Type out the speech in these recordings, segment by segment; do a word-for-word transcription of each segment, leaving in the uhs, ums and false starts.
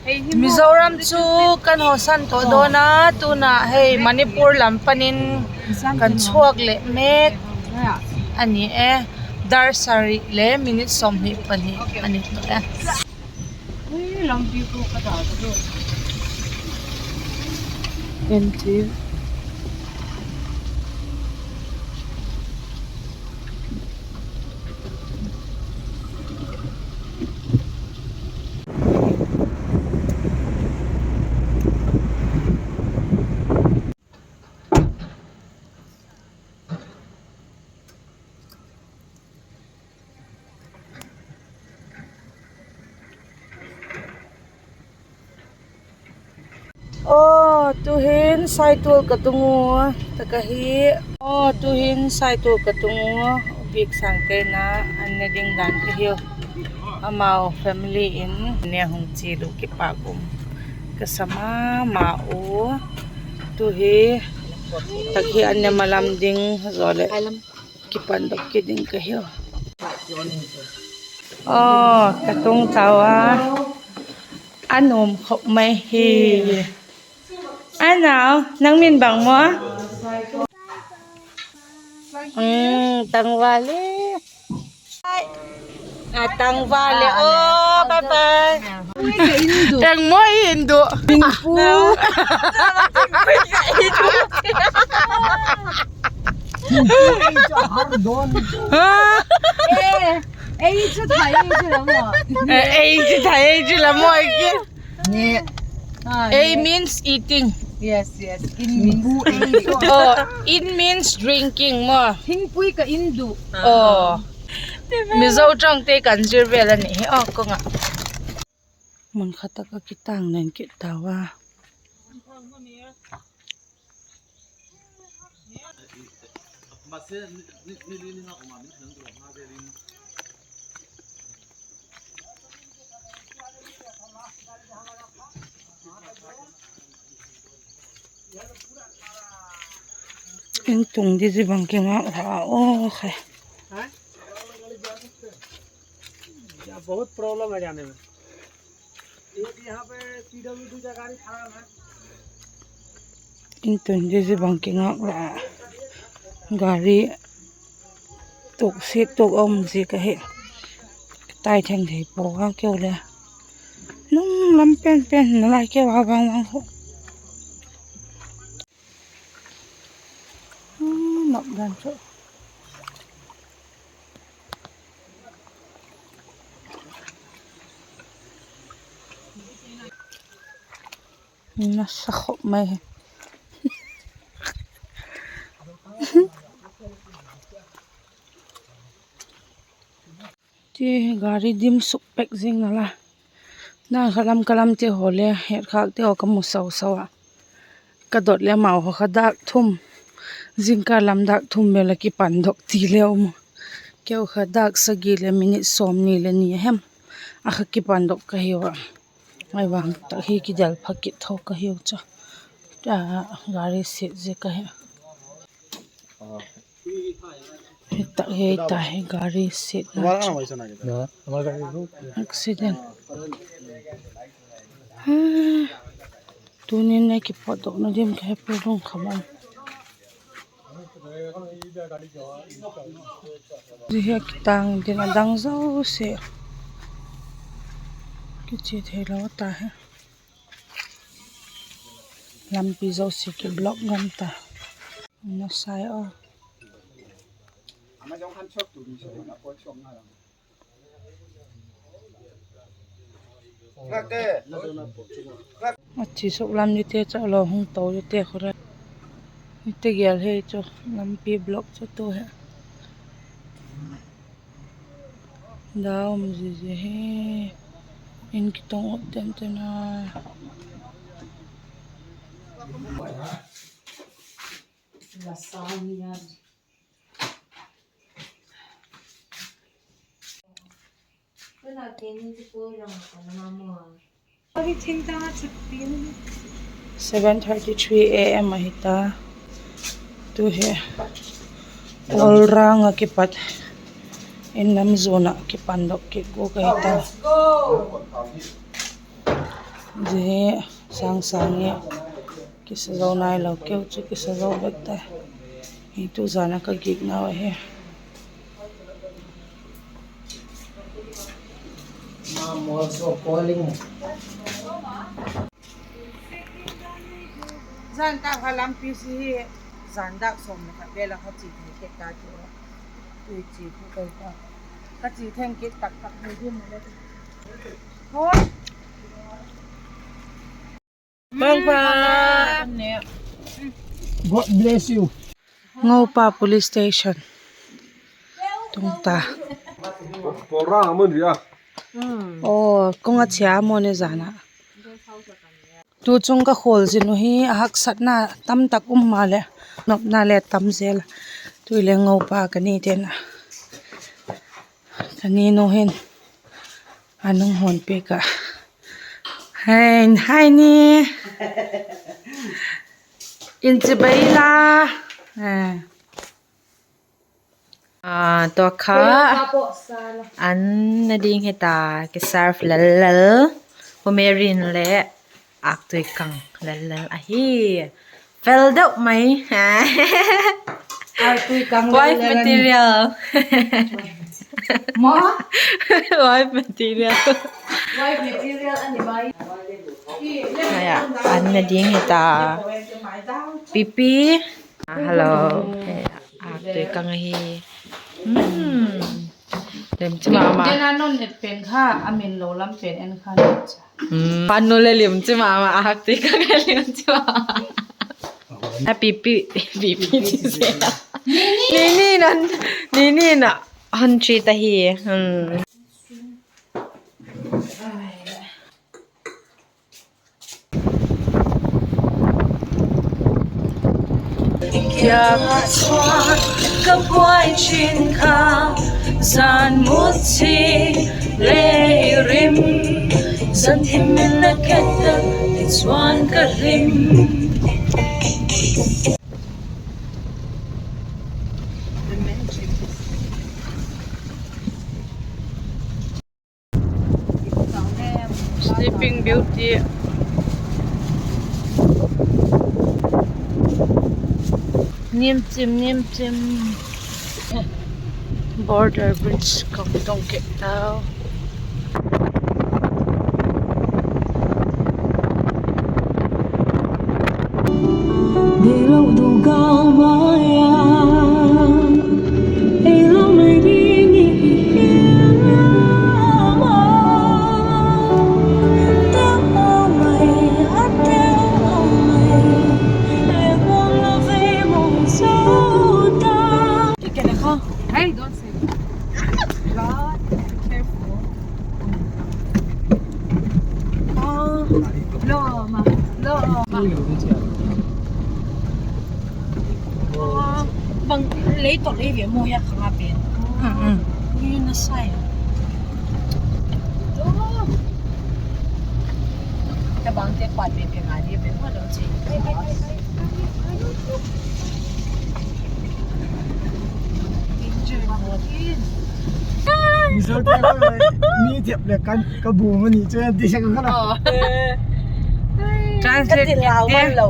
Mizoram chu kan hawsan tawh dawn a, tuna hei Manipur lam panin kan chhuak leh mek a ni e. Dar sarih leh minute sawmni pahni a ni tawh e. Aw, tuhin Saitual ka tung u, tak ahi. Aw, tuhin Saitual ka tung u, Biksang keina an ne ding dan ka hiu. Amau family in ne hung chial u kipâk um ka sa ma ma u. Tuhi tak hi an ne malam ding zaw leh kipandok kit ding ka hiu. Aw, ka tung tau a, a nuam khop mai hi. A nau, nang min bang maw? Tangvale. A, Tangvale, aw, bye bye. Tangmo i in du. Thingpui. Ei chu thai, ei chu la maw. Ei chu thai, ei chu la maw, ei ki. A means eating. Yes, yes. In means eating. Oh, in means drinking maw. Thingpui ka in du. Oh. Mizo ṭawngte kan zir vel a ni hi, aw, kong ah. Mun khat tak ah kitang len kit tau a. In tung di zia bang kingâk la aw khai. बहुत प्रॉब्लम है जाने में। एक यहाँ पे पीडब्ल्यूडी का गाड़ी खराब है। In tung di zia bang kingâk la, gari tuk siat tuk a um ziak ahi. Ka tai theng thei pua a keu le. Nung lam pen pen nalai keu a vang vang khu. Nop dan chu nasa khop mai hi. Ti gari dim suk pek zing nalai. Nang kha lam ka lamte haw le hetkhâkte haw ka mu sau sau a. Ka dot le amau haw kha dâk thum, zingkal lam dâk thum vel a kipandok ti le um. Keu kha dâk sagi leh minute sawmni leh ni a hem a kha kipandok ka hiu a. Ahivang tak hi kidel pha kit tho ka hiu chu. Gari siat ziak ahi. Hi tak hi ta hi gari siatna chu. Accident. Tunin ei kipawtdokna dim ka he pua lungkham a. Zia hi a kitang ding a dang zosia kichia theilo ta hi. Lampi zosia kiblock gam ta. Nasai aw. A thi suk lam nite chu a lo hung to nite khu le. Nite gel hi chu lampi block chu tu hi. Da um zizi hi. In kitung ut ten ten a. Seven thirty three A M ahi ta. Tu hi Olrang ah kipat in lam zuan ah kipandok kit gua ka hi ta. Zia hi Sangsangi kisa zo nailo, keu chu kisa zo vek ta. Hi tu zan a ka gik nau ahi. Zan tak kha lampi si hi, zan dak sawm leh khat vel a kha chi thei kit ta ti. Tui chi khu kai ta. Ka chi theng kit tak tak thei ding le. God bless you. Ngopa Police Station tung ta. Aw, kung a chia maw ni zan a. Tu chung ka khawl zin uh hi a haksatna tamtak um maleh nopna le tam zel. Tui le ngopa ka ni ten a, ka ni nu hin a nung hon pek a. Hai, hai ni. In chibai la. Eh. A, tua kha an na ding hita, ki serve lel lel, Pu Mary in le âktui kang lel lel ahi. Fel deuh mai. Wife material. Wife material. Wife material a ni mai. An na ding hita. Pipi. Hello. Âktui kang ahi. Hmm. Lim chi ma ma. Ken a non et pen kha, a min lo lam pen en kha ni cha. Hmm. Panu le lim chi ma ma, âktui kang le lim chi ma ma. A pipi, pipi chi se. Ni ni nan, ni ni na. Han chi ta hi. Hmm. Ka buai chin kha, zan mut chi le rim, zan thim in na ket ta, ti chuan ka hlim. Sleeping Beauty. Nim chim, nim chim. Border Bridge kong tong kit tau. Hey, don't say. God, be careful. Oh, lo ma, lo ma. Bang lei to lei ve mo ya khang a pen. Ni na sai. Ka bang te pat pen ke ngai ni pen mo lo chi. Mi thiap le kan ka bu ma ni chu ti sa ka la. Translate ka ti lau man lo.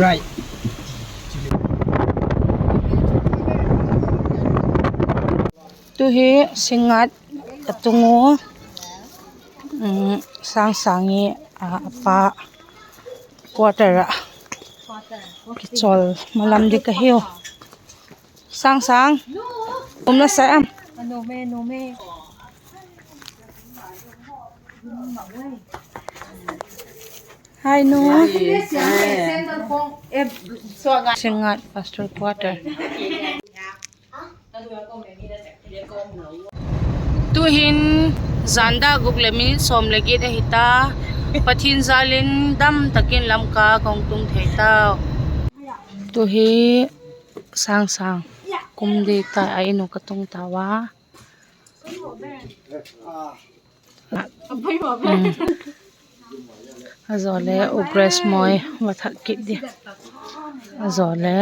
Right. Tu hi Singngat ka tung u, um, Sangsangi, a, a pa quarter ah kichawl malam dik ahiu. Sangsang, um na sa am? Hai nu. Singngat Pastor Quarter. Tu'hin zan dâk guk leh minute sawm leh giat ahi ta. Pathian jal in dam tak in Lamka ka hung tung thei tau. Tu'hi Sangsang kum di ta a, in uh ka tung tau a. A zaw le U Grace moi va thak kit di. A zaw le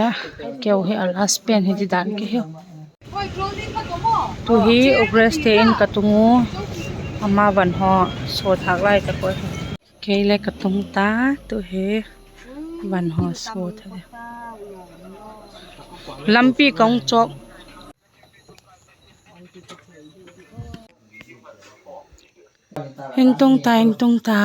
keu hi a last pen hi ti dan ka hiu. Tu'hi U Gracete in ka tung u, ama van haw suat thâk lai tak ua hi. Kei le ka tung ta, tu'hi van haw suat thâk. Lampi ka hung chawk. In tung ta, in tung ta.